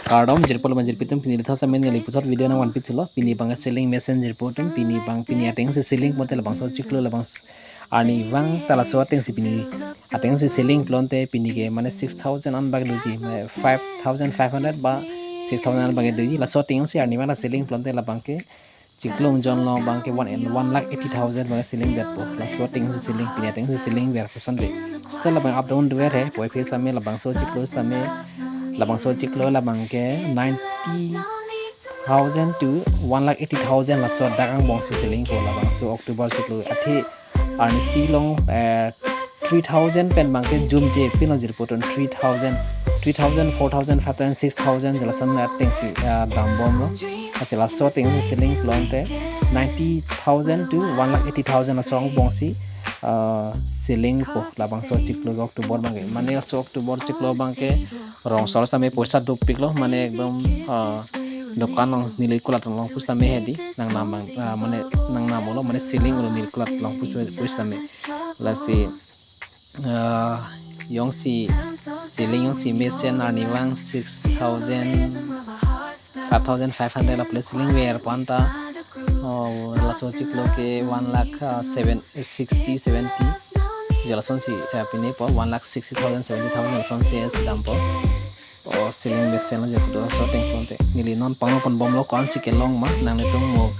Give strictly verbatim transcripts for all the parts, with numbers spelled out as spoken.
Kardom jirpo lapen jirpi atum, pini lithos amen neli puthot video nangvanpi thulo. Pini abang ceiling machine jirpo atum, pini abang pini ateng si ceiling pulote labangso chiklo, labangso arnivang ta laso ateng si pini ateng si ceiling pulote pini ke mane six thousand an bak doji, mane five thousand five hundred ba six thousand an bak doji. Laso ateng si arnivang ta ceiling pulote labang ke chiklo jonlo abang ke one and one lakh eighty thousand abang ceiling detpo. Laso ateng si ceiling, pini ateng si ceiling ver puson de. Seta labang up down dover he, poi phis lame labangso chiklo sitame, labangso chiklo labang ke ninety thousand to one lakh eighty thousand laso dak angbong si ceiling po labangso October chiklo. Athe arnisi along, eh, three thousand pen abang ke jumje pino jirpo atum, three thousand, three thousand, four thousand, five thousand, six thousand jalason ateng si, eh, dambomlo. Lasi laso ateng si ceiling pulote ninety thousand to one lakh eighty thousand laso angbong si, eh, ceiling po labangso chiklo October abang ke. Mane laso October chiklo abang ke rong sol sitame poisa dopiklo, mane ekdom, ah, dokan along neli kulat along pusitame hedi nangnam abang, ah, mane nangnam olo, mane ceiling olo neli kulat along pusitame, pusitame. Lasi, ah, jongsi ceiling jongsi mesen arnivang six thousand, five thousand five hundred apli ceiling ver pu anta, oh, laso chiklo ke one lakh, ah, seven, eh, sixty, seventy. Jalason si, eh, pini po one lakh sixty thousand, seventy thousand jalason si, eh, si dampo. Oh, ceiling mesen lo je kudo so ateng pulote. Neli non pangpon bomlo ko-an si kelong ma, nanglitum mo,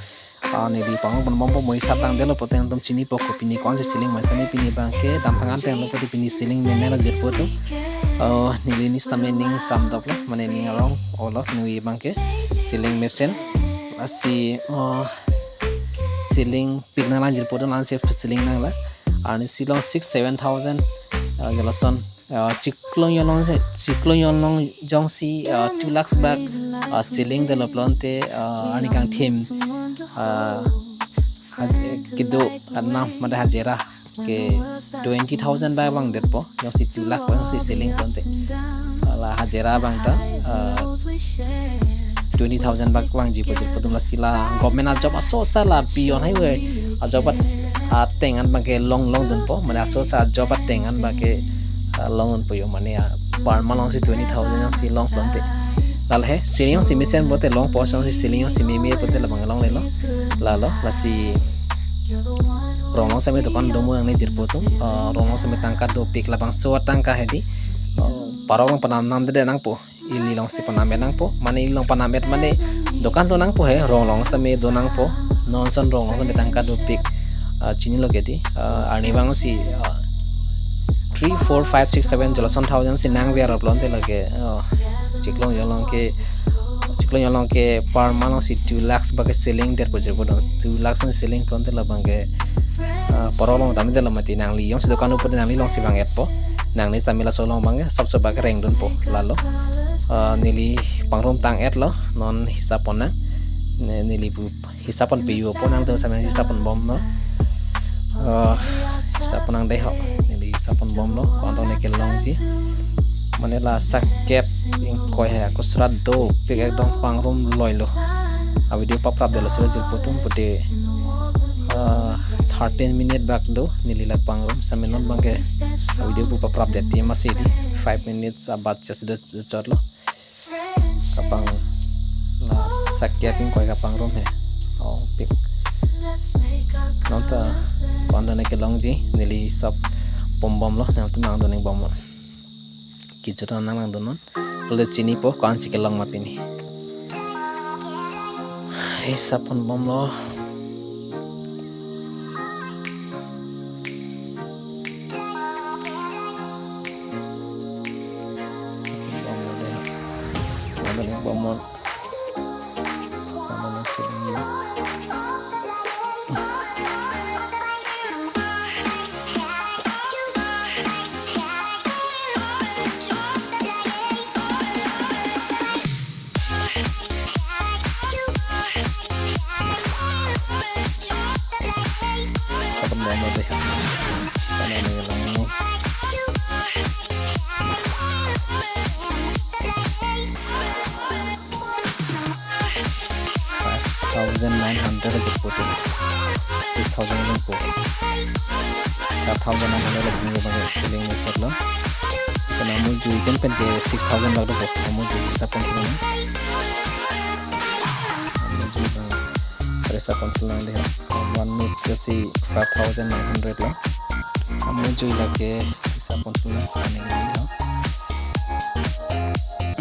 ah, neli pangpon bompo, mo hisap tangdetlo pulote nangtum chinipo ko pini ko-an si ceiling ma sitame. Pini abang ke damtang an tenglo pulote pini ceiling mesen lo jirpo atum. Oh, neli ni sitame ning samdoklo, mane ning arong olo, neli abang ke ceiling mesen. Lasi, oh, ceiling pik nanglang jirpo atum, lang si ceiling nanglang. Arnisi along six, seven thousand, ah, jalason, ah, chiklo jonlong si, chiklo jonlong jongsi, ah, two lakhs bak, ah, ceiling detlo pulote, ah, arni kangthim, ah, haj-, kedo, ah, nam mate hajira ke twenty thousand bak vangdetpo, jongsi two lakh bak jongsi ceiling pulote. La hajira abang ta, ah, twenty thousand bak vangjipo jirpo atum. Lasi la government ajob asosa la peon highway ajob at-, ateng an abang ke long longdunpo, mane asosa ajob ateng an abang ke, ah, longdunpo jo, mane, ah, per month along si twenty thousand jongsi long pulote. Lalo he, ceiling jongsi mesen pulote longpo, jongsi ceiling jongsi meme pulote labang longlelo. Lalo, lasi rong along sitame dokan domo nangne jirpo atum, ah, rong along sitame tangka dopik, labangso atangka hedi, ah, parok along panam namde nangpo. Ili along si panam-et nangpo, mane ili along panam-et mane dokan do nangpo he, rong along sitame do nangpo, non ason rong along sitame tangka dopik, ah, chinilo ke di, ah, arnivang si, ah, three, four, five, six, seven jalason thousand si nangver pulote lake, ah, chiklo jonlong ke, chiklo jonlong ke per month along si two lakhs bak ke ceiling detpo jirpo atum, two lakhs along ceiling pulote labang ke, ah, parok along damdetlo mati, nangli jongsi dokan do pulote nangli along si vang-etpo. Nangli sitame laso along abang ke sapso bak rengdunpo lalo. Ah, neli pangrum tang-etlo, non hisap pon nang. Ne-, neli pu hisap ponpe jo po, nangtum sitame hisap pon bomlo. Ah, hisap pon nang dei ho. Neli hisap pon bomlo, ko-an tong ne kelongji. Mane la saket ingkoi he, ako srat dopik, ekdom pangrum loilo. A video paprapdetlo siro jirpo atum pulote, ah, thirteen minute bak do neli la pangrum, sitame non abang ke a video pu paprapdet ti masi di five minutes abat chasi do chotlo. Kapang la saket ingkoi kapangrum he. Ongpik. Non ta ko-an tong ne kelongji, neli hisap pon bomlo, nangtum nangdun-ik bomlo. Kejut an nang nangdunnon. Pulote chinipo ko-an si kelong ma pini. Hisap pon bomlo. Bomlo dei. Bomlo, bomlo. Bomlo sini. Sabun bomlo dei. Karena ini lang ini. Five thousand nine hundred aja photo. Six thousand aja photo. Five thousand nine hundred lagi ini bang ceiling ni cek lo. Pen amujui pen pen ke six thousand lak dopo. Amujui hisap ponsi lang. Amujui pen hisap ponsi lang dei. One minute ke si five thousand nine hundred lo. Amujui lake hisap ponsi lang. Ani lo.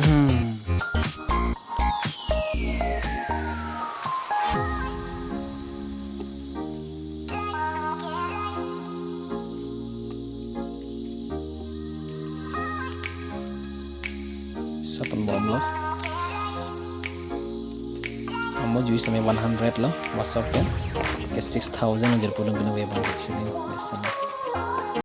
Hmm. Hisap ponbomlo. Amujui same one hundred lo, masok pen. Ke six thousand jirpo dong pinu we bang sini, biasa.